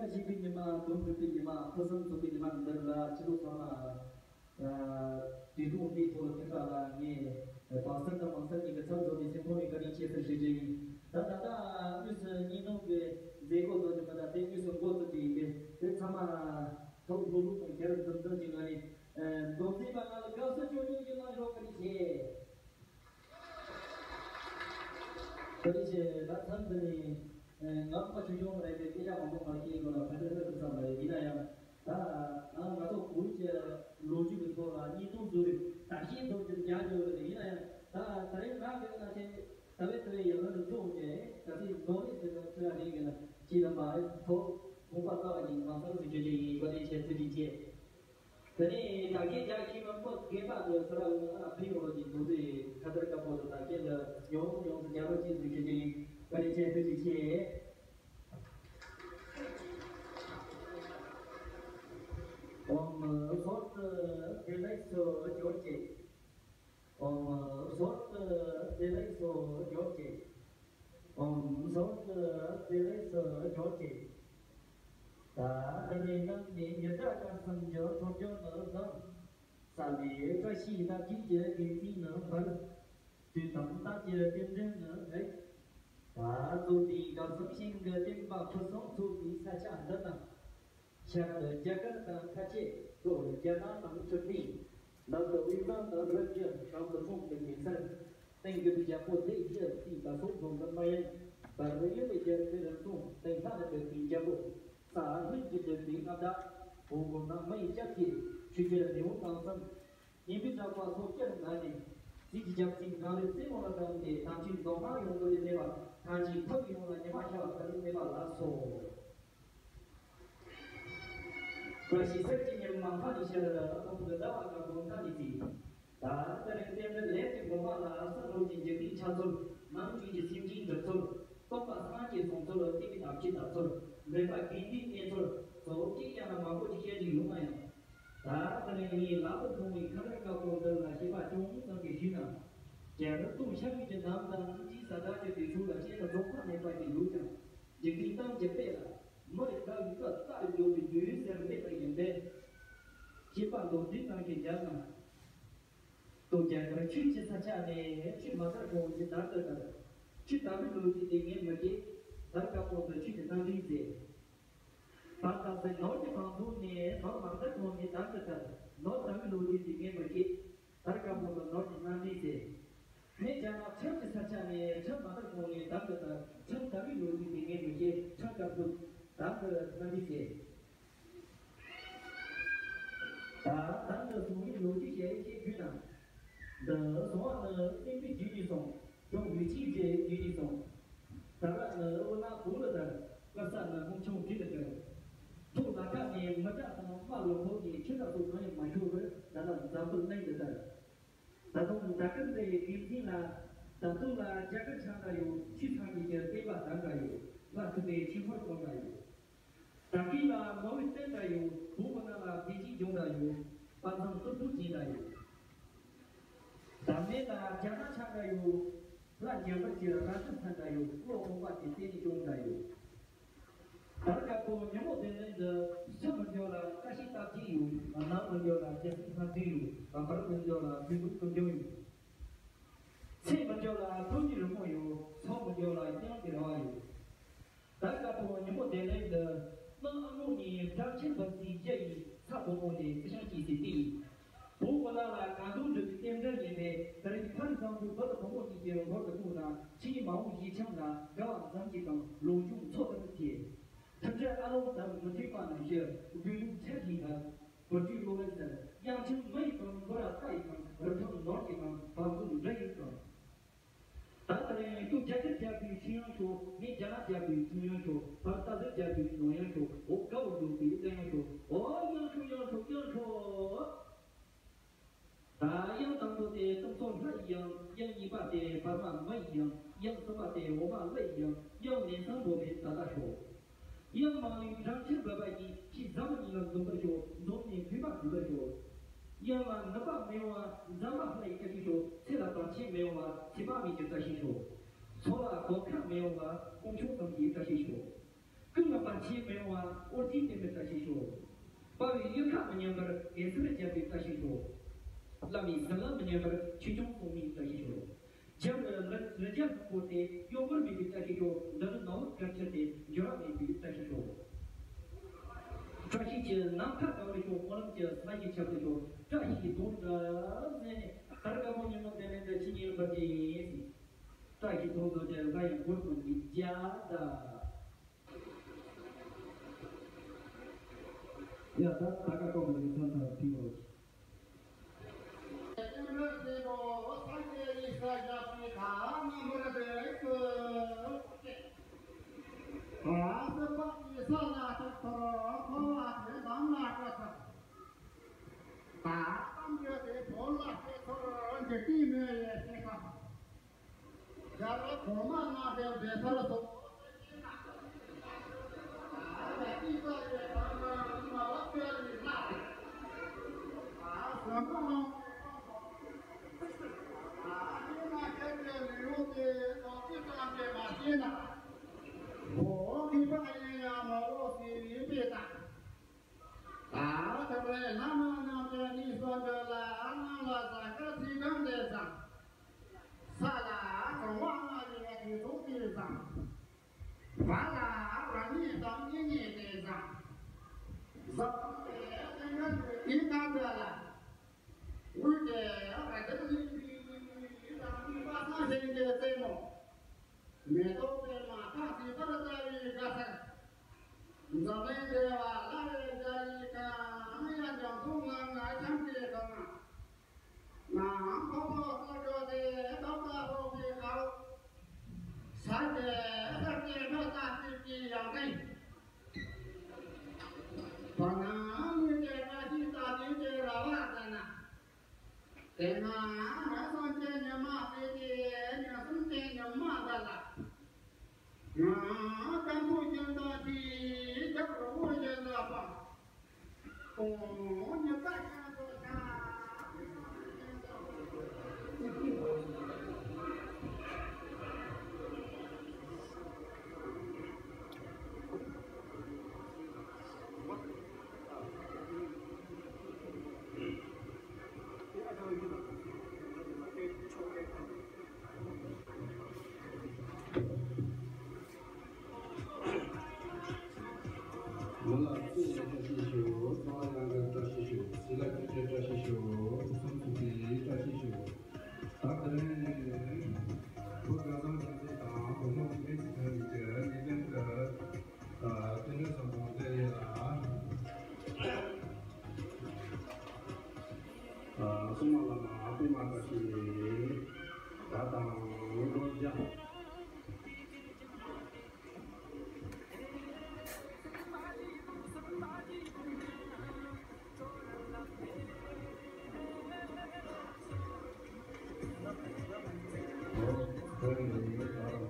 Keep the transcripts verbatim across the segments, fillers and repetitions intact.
ཞེས་པའི་ཉི་མ། དོན་གྲུབ་པའི་ཉི་མ། ཕུན་སུམ་ཚོགས་པའི་ཉི་མ་འདིར་ལ། ཁྱེད་ཚོ་ཚང་མ་དུས་ཐུང་འདིའི་ཐོག་ལ་ཕེབས་པ་ལ། ངས་བང་སར་དང་བང་སར་གཉིས་ཀྱི་ཚབ་བཟོ་ནས་སེམས་ཁོང་ནས་བཀའ་དྲིན་ཆེ་ཟེར་ཞུ་རྒྱུ་ཡིན། ད་ད་ལྟ་དངོས་སུ་བརྙན་ཐུང་གི་མཛད་སྒོ་ཚོགས་ཀྱི་མི་དང་། དེ་དངོས་སུ་འགོ་བཙུགས་ཀྱི་ཡིན་པས། དེ་ཚང་མ་ཐུགས་ལྷོད་ལྷོད་དང་གྱ་རུ་འཛུམ་འཛུམ་གྱི་ངང་ནས། མདོ་འཛིན་པ་ང་ལ་དགའ་བསུ་ཆུང་ཆུང་ཞིག་གནང་རོགས། བཀའ་དྲིན་ཆེ། བཀའ་དྲིན་ཆེ། ད་མཚམས་འདི་ནས་ངའི་མ་ཆུང་ཆུང་རེད་པས། སྐད་ཆ་མང་པོ་མ་བཤད་དགོས་ན་ཕན་ཐོགས་ཐུབ་ས་མ་རེད། ཡིན་ན་ཡང་། ད་ང་ཚོ་བོད་ཀྱི་ལོ་རྒྱུས་ཀྱི་ཐོག་ལ་བརྙན་ཐུང་བཟོ་རིགས་དར་ཤིང་ཐོག་ཏུ་རྒྱག་རྒྱུ་རེད། ཡིན་ན་ཡང་། ད་ད་རེས་ང་གི་ན་ཆེ་ད་བས་ད་བས་ཡང་ན་ཐུག་ཏེ། ད་ཚེ་ནོར་རེད་ཟེར་ན་ཚེ་ར་རེད་ཀྱི་ན། ཅི་ལ་མ་ཐོག་དགོངས་པ་ལྟ་བ་ཡིན། མ་ཚར་ཟེར་རྒྱུ་ཅི་ཡིན། བཀའ་དྲིན་ཆེ། ཐུགས་རྗེ་ཆེ། དེ་ནས་ད་གིན་རྒྱ་ཁྱིམ་མ་པོ་རྒན་པ་དེ་ཚོ་ར་འོང་ཨ་ཕི་ཡོང་རོགས་ཀྱི་འདུག་དེ་ཁ་དར་དཀར་པོ་དེ་ད་གིན་ལ་ཡོང་ཡོང་དུ་རྒྱ་རོགས་ཅིག་ཟེར་ཁྱེད་ཀྱིས་བཀའ་དྲིན་ཆེ། ཐུགས་རྗེ་ཆེ། ཨོཾ་སོར་དུ་བདེ་ལེགས་སུ་གྱུར་ཅིག། ཨོཾ་སོར་དུ་བདེ་ལེགས་སུ་གྱུར་ཅིག། ཨོཾ་སོར་དུ་བདེ་ལེགས་སུ་གྱུར་ཅིག། ད་ད་རེས་ནམ་ནི་ཉི་ཟླ་སྐར་གསུམ་གྱི་འཕྲོ་འགྱུར་ནི་བཟང་། ས་ལའི་བཀྲ་ཤིས་རྟགས་བརྒྱད་ཀྱི་དགེ་མཚན་ནི་འབར། དུས་དང་རྟགས་ཀྱི་རྟེན་འབྲེལ་ནི་རེག། ད་གཙོ་དེའི་སྐབས་སུ་ཤིང་གི་བསྟན་པ་ཕུན་སུམ་ཚོགས་པའི་ས་ཆ་འདི་ན། ཤར་དུ་རྒྱ་གར་དང་ཁ་ཆེ། ལྷོར་རྒྱ་ནག་དང་ཕྱོགས་སྟེང་། ནུབ་ཏུ་དབུས་གཙང་དང་རི་རྒྱུད། བྱང་དུ་ཁོངས་ཀྱི་མི་སེར། སྟེང་གི་རྒྱལ་པོ་སྡེ་བཞི་རྩིས་པ་སོགས་འཛོམས་པའི་མི་ཡུལ། བར་ཡུལ་ལས་རྒྱལ་པོའི་རིན་གོང་། སྟེང་ལྷ་ནས་བོད་ཀྱི་རྒྱལ་པོ། ས་ལྷུན་གྱིས་གྲུབ་པའི་མངའ་བདག། འོག་གོ་ན་མི་ཡི་སྐྱབས་ཀྱིས། ཆོས་རྒྱལ་ནེའུ་གང་གསུམ། སྙན་པའི་གྲགས་པ་ཐོག་བསྐྱར་ངང་ནས། རྩིས་ཀྱི་རྒྱབ་རྩིས་གང་རེ་རྩེ་མོ་ལ་བསྡམས་ཏེ། དམ་ཅན་མདོ་སྔགས་ཡོངས་སུ་གནས་པ། ཐམས་ཅད་ཐུགས་ཡོངས་ལ་ཉི་མ་ཤར་བ་ལྟར་གནས་པ་ལགས་སོ། བཀྲ་ཤིས་གསེར་གྱི་ཉི་མ་མཐའ་ནས་ཤར། སྟོང་གི་ཟླ་བ་དཀར་པོ་མཐའ་ནས་བརྩིས། ད་ལྟ་རིང་བསྟན་འཛིན་ལས་ཀྱི་འགོ་པ་ལ། གསང་སྔགས་ཀྱི་འཇིག་རྟེན་ཆགས་ཚུལ། ནང་བཅུད་ཀྱི་སེམས་ཅན་སྒྲུབ་ཚུལ། སྟོན་པ་སངས་རྒྱས་གསུང་ཚུལ། བསྟན་པའི་དམ་ཆོས་དར་ཚུལ། འདྲེན་པ་དགེ་འདུན་གནས་ཚུལ་སོགས་ཅིག་ཀྱང་ན་མང་པོ་ཅིག་བཤད་རྒྱུ་ཡོད་ན་ཡང་། ད་ལྟ་རིང་ངའི་ལག་ཏུ་ཐོན་པའི་ཁ་དར་དཀར་པོ་འདི་ལ་བཤད་པ་ཅུང་ཙམ་ཞིག་ཞུས་ན། རྒྱལ་རབས་སྟོང་ཤར་གྱི་གདམས་དང་། དྲི་ཟ་དར་གྱི་དུས་ཚོད་ལ་བཤད་ན་རྫོགས་པ་མེད་པ་ཞིག་ཡོད་ཀྱང་། འཇིག་རྟེན་གཏམ་གྱི་དཔེ་ལ། མི་རིགས་དགའ་བའི་སྐད་རྟ་རུ་འཇོག་པའི་དུས་ཟེར་མེད་པ་ཡིན་པས། བཤད་པ་མདོར་བསྡུས་གནང་གི་རྒྱབ་ན། ལྟོ་རྒྱ་གར་ཆོས་ཀྱི་ས་ཆ་ནས། ཆོས་མ་དར་གོང་ནས་དར་དུ་དར། ཆོས་དར་བའི་ལོ་རྒྱུས་དེ་ངས་མི་ཤེས། དར་དཀར་པོ་འདི་ཆོས་ཀྱི་རྣམ་འདྲེན་ཟེར། བར་དག་ཟེར་ནོར་གྱི་བང་མཛོད་ནས། ནོར་མ་དར་གོང་ནས་དར་དུ་དར། ནོར་དར་བའི་ལོ་རྒྱུས་དེ་ངས་མི་ཤེས། དར་དཀར་པོ་འདི་ནོར་གྱི་རྣམ་འདྲེན་ཟེར། ངས་བྱས་ན་ཁྲིམས་ཀྱི་ས་ཆ་ནས། ཁྲིམས་མ་དར་གོང་ནས་དར་དུ་དར། ཁྲིམས་དར་བའི་ལོ་རྒྱུས་དེ་ངས་མི་ཤེས། ཁྲིམས་དཀར་པོ་དར་དུ་རྣམ་འདྲེན་ཟེར། ད་ལྟ་འདི་གསུང་བའི་ལོ་རྒྱུས་ཞལ་ལས་ཤེས་རྒྱུ་དང་། འདི་གསུང་བ་ནི་བསྟན་པའི་རྒྱུ་ནས་གསུངས། ཁྱོད་ཡུལ་ཆེན་གྱི་རྒྱུ་ནས་གསུངས། ད་ར་ནི་འོ་ན་བོད་ལ་དར། དཀར་ས་ནི་སྔོན་བྱུང་རྒྱུད་ལ་དར། ཐུགས་ལ་ཁ་ནས་མི་དྲག་དང་དམའ་ལོ་ཕོག་གི་ཆོས་དར་སོགས་གང་ཡང་མ་ཤོར་བར། ད་ལྟ་འཛམ་བུ་གླིང་དུ་དར། ད་དུང་ད་སྐབས་འདི་ཡི་དགེ་མཚན་ལ། ད་དུང་ལ་རྒྱ་གར་ཆགས་འདྲ་ཡོད། ཆོས་ཚང་གི་ཀྱི་བསྟན་པ་དར་འདྲ་ཡོད། ལྷ་ཐུབ་པའི་ཆོས་འཁོར་གོང་འདྲ་ཡོད། ད་གིན་ལ་མ་འོས་བསྟན་འདྲ་ཡོད། བོད་མི་ནང་ལ་བདེ་སྐྱིད་འབྱུང་འདྲ་ཡོད། དཔའ་མཛངས་སྟུག་པོ་ཅན་འདྲ་ཡོད། ད་མེད་ལ་རྒྱ་ནག་ཆགས་འདྲ་ཡོད། ལྷ་འཇམ་དཔལ་གྱི་རང་བྱུང་ཚན་འདྲ་ཡོད། བློ་རྨོངས་པ་དེ་བསྟན་ནས་སྐྱོང་འདྲ་ཡོད། དར་དཀར་པོ་ཉིན་མོ་དེ་ནས་འདི། སུ་མི་འགྱོ་ལ་བཀྲ་ཤིས་རྟགས་བརྒྱད་ཡོད། ནམ་མི་འགྱོ་ལ་རྒྱལ་སྲིད་ལྷ་མཛེས་ཡོད། བར་མི་འགྱོ་ལ་བདུད་འཇོམས་ཀུན་འབྱུང་ཡོད། ཚེ་མི་འགྱོ་ལ་ཐུགས་ཀྱི་རི་མོ་ཡོད། སོ་མི་འགྱོ་ལ་དབྱངས་ཀྱི་ར་བ་ཡོད། དར་དཀར་པོ་ཉིན་མོ་དེ་ནས་འདི། གནམ་ཨ་ལོང་ནས་སྦྲང་ཆར་འབབ་སའི་རྒྱ་ཡིས། ས་བུ་མོ་ནས་ཀི་ཤང་སྐྱེས་སའི་ཏི་ཡིས། བོད་མི་ལ་ལ་གང་དུ་འགྲོ་བའི་རྟེན་འབྲེལ་ཡིན་པས། དེ་རིང་ཕ་རི་བཟང་པོའི་བུ་དང་བུ་མོ་གཉིས་ཀྱི་འབོར་དུ་ཁུངས་དང་། ཕྱི་མ་འོངས་ཡིད་ཆེམ་ལ། དགའ་བ་འཛུམ་གྱིས་དང་། ལོ་ཆུང་མཚོ་ལྟར་སྐྱེས། ཐུབ་བྲལ་ཨ་ལོང་དང་མི་མཐུན་པ་ནམ་ཕྱིར། དགོས་ལུགས་ཆ་གིས་ཐར། བུ་བཅོལ་བློ་ལ་ཟེར། དབྱངས་ཆེན་མི་ཡི་གང་། འབུ་ར་རྟ་ཡི་གང་། རི་ཁྲོད་ནོར་གྱི་གང་། བང་མཛོད་འབྲུ་ཡི་གང་། ད་ལྟ་ཡང་ཁྱོད་རྒྱ་གར་རྒྱལ་པོའི་ཆོས་དབྱངས་ཤོག། ངས་རྒྱ་ནག་རྒྱལ་པོའི་ཆོས་དབྱངས་ཤོག། བར་རྟ་ཟེར་རྒྱལ་པོའི་ནོར་དབྱངས་ཤོག། འོ་དགའ་བོ་ཡོད་པའི་གླུ་དབྱངས་ཤོག། འོ་དབྱངས་ཤོག་དབྱངས་ཤོག་དབྱངས་ཤོག། ད་དབྱངས་དང་པོ་དེ་སྟོང་ཚོ་ལྷ་ཡི་དབྱངས། དབྱངས་གཉིས་པ་དེ་བར་མ་མི་ཡི་དབྱངས། དབྱངས་གསུམ་པ་དེ་འོ་མ་ཀླུ་ཡི་དབྱངས། དབྱངས་ལེན་སང་བོ་མེད་ད་ལྟ་ཤོག། དབྱངས་མང་བའི་སྦྲང་ཆར་འབབ་པ་ཡིས། ཕྱི་ཟམ་གཉིས་ལ་འཛོམས་པར་ཤོག། འཛོམས་ནས་ལྷུས་པ་འཛིན་པར་ཤོག། དབྱངས་ལ་ནུབ་པ་མི་ཡོང་བ། འཛམ་བུ་ལྷ་ཡི་བཀྲ་ཤིས་ཤོག། ཚེ་ལ་བར་ཆད་མི་ཡོང་བ། ཚེ་དཔག་མེད་ཀྱི་བཀྲ་ཤིས་ཤོག། མཚོ་ལ་གོད་ཁ་མི་ཡོང་བ། དཀོན་མཆོག་གསུམ་གྱི་བཀྲ་ཤིས་ཤོག། ཀུན་ལ་བར་ཆད་མི་ཡོང་བར་འོ་ཐིག་བསྟན་པའི་བཀྲ་ཤིས་ཤོག། དཔའ་བོའི་གཡུལ་ཁ་མི་ཉམས་པར་གེ་སར་རྒྱལ་པོའི་བཀྲ་ཤིས་ཤོག། བླ་མའི་ཟིལ་ལ་མི་ཉམས་པར་ཆོས་སྐྱོང་སྲུང་མའི་བཀྲ་ཤིས་ཤོག། རྒྱབ་ལ་རི་རྒྱ་ལྷུན་པོ་སྟེ་གཡོ་འཁོར་མེད་པའི་བཀྲ་ཤིས་ཤོག། མདུན་ན་ནོར་བུ་དཀར་ཆ་སྟེ་འགྱུར་བ་མེད་པའི་བཀྲ་ཤིས་ཤོག། བཀྲ་ཤིས་ཀྱི་ནམ་མཁའ་དགའ་བར་ཤོག། སྨོན་ལམ་གྱི་ས་གཞི་ཁྱབ་པར་ཤོག། བཀྲ་ཤིས་དོན་གྲུབ་ཟེར་ནས་གར་དཀར་པོ་ཉིན་མོ་དེ་ནས་འདི་ཕྱི་ཉིན་པར་གྱིས། བཀྲ་ཤིས་དོན་གྲུབ་ཀྱི་ལྷ་ཡི་མགུར་དང་གི་རྒྱ་ད། ཡ་ད་ད་ག་ཀོ་མ་ནི་ཐ་ཐ་ཐི་བ། ད་གཏམ་རྒྱུད་དེ་བོད་ལ་སྤེལ་ཚོར་འཇིག་རྟེན་མི་ཡི་སེམས་ཁམས། རྒྱལ་བ་གོང་མ་རྣམ་པའི་མཛད་ཚུལ་སོགས། ད་ཐར་པའི་བླ་མ་རྣམས་ཀྱི་གནས་སུ་འདུག་ལ། གནམ་ལ་ཟངས་དཀར་ཚིག་སྒང་དེ་བཟང་། ས་ལ་གང་བ་ལྔ་ཡི་དུས་ཚོད་དེ་བཟང་། བ་ལ་རང་ཉིད་དང་གཉེན་ཉེ་དེ་བཟང་། བཟང་པོ་དེ་སེང་གེ་དེ་དེ་གང་འདྲ་ལ། དབུས་དེ་ར་དེ་ལ་ཡིན་པའི་དང་པོའི་པ་སངས་ཞིང་གི་རྩེ་མོ། མེ་ཏོག་པདྨ་ཁ་བཞི་པར་བལྟ་བའི་དགའ་ཚལ། འཛམ་གླིང་བདེ་བ་ལྷ་རེ་རྒྱ་ཡི་གང་ཡང་འཇམ་མཚོ་ངང་ང་འཁྱམས་ཏེ་གང་། ནམ་ཕོ་མོ་སོགས་འགྲོ་སྟེ་ཐོག་མཐའ་ཕོག་པའི་ཁའོ། ས་དེ་ས་དེ་ལྷོ་ལྟ་སྲིད་ཀྱི་ཡང་སྟེང་། བར་སྣང་ལུས་ཀྱི་བཀྲ་ཤིས་རྟགས་ཅན་གྱི་ར་བ་ཟེར་ན། དེ་སྔ་ང་སོང་ཅན་ཉི་མ་སྲིད་ཀྱི་ཉི་གསུམ་ཅན་ཉི་མ་འདི་ལ། ང་སྐམ་པོ་ཅན་དང་དེའི་རྒྱབ་རི་བོ་ཅན་དང་པ། གོང་ཉི་ཟླ་ཅན་དུ་ཆ། མོ་ལ་བརྩེ་བའི་བཀྲ་ཤིས་ཤོག། ཚ་བ་ཡང་གི་བཀྲ་ཤིས་ཤོག། སྲིད་ལ་སྐྱིད་པའི་བཀྲ་ཤིས་ཤོག། སེམས་ཚུགས་པའི་བཀྲ་ཤིས་ཤོག། ད་དེ་རིང་བོད་རྒྱལ་ཡོངས་རྒྱལ་ཡོངས་དང་བོད་ཁམས་ཀྱི་མི་སེར་ཚང་མའི་གི་ལས་དོན་གྱི་རྟེན་འབྲེལ་བཟང་པོ་དེ་ཡིན་ལ། ཨ། སྲུང་མ་བླ་མ་པདྨ་བཀྲ་ཤིས་ད་དང་རྡོ་རྗེ། ཨོ། ད་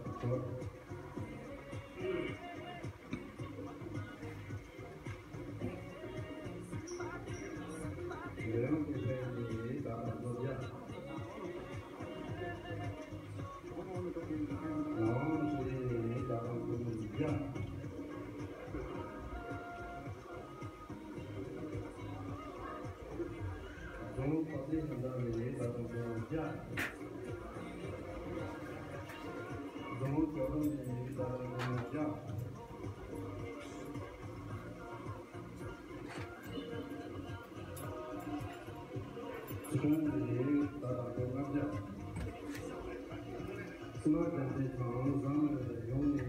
དང་རྡོ། ལས་དབང་གི་ལྷ་ཡི་ནི་ད་དང་རྡོ་རྗེ། ལས་དབང་གི་ནི་ད་དང་རྡོ་རྗེ། རྫོང་དཔལ་ལྡན་ལྷ་མཛངས་ནས་ད་དང་རྡོ་རྗེ། རྫོང་ཇོ་རུ་ནས་ད་དང་རྡོ་རྗེ། ཚོང་ནས་ད་དང་རྡོ་ལྔ་བརྒྱ། སུ་མ་རྒྱལ་རྩེ་དང་བཟང་ནས་ཡོང་ནས་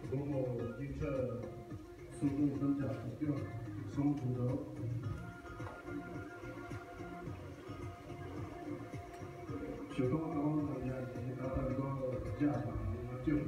སྒོར་མོ་ཉིས་ཁྲི། སུམ་སྟོང་རྣམས་ཀྱང་སྐྱོ་སོང་དུ་འགྲོ། ཞོ་ཏོག་དང་ནང་ཡ་ནི་ད་ལྟ་མགོ་བརྒྱ་དང་ལྔ་བཅུ།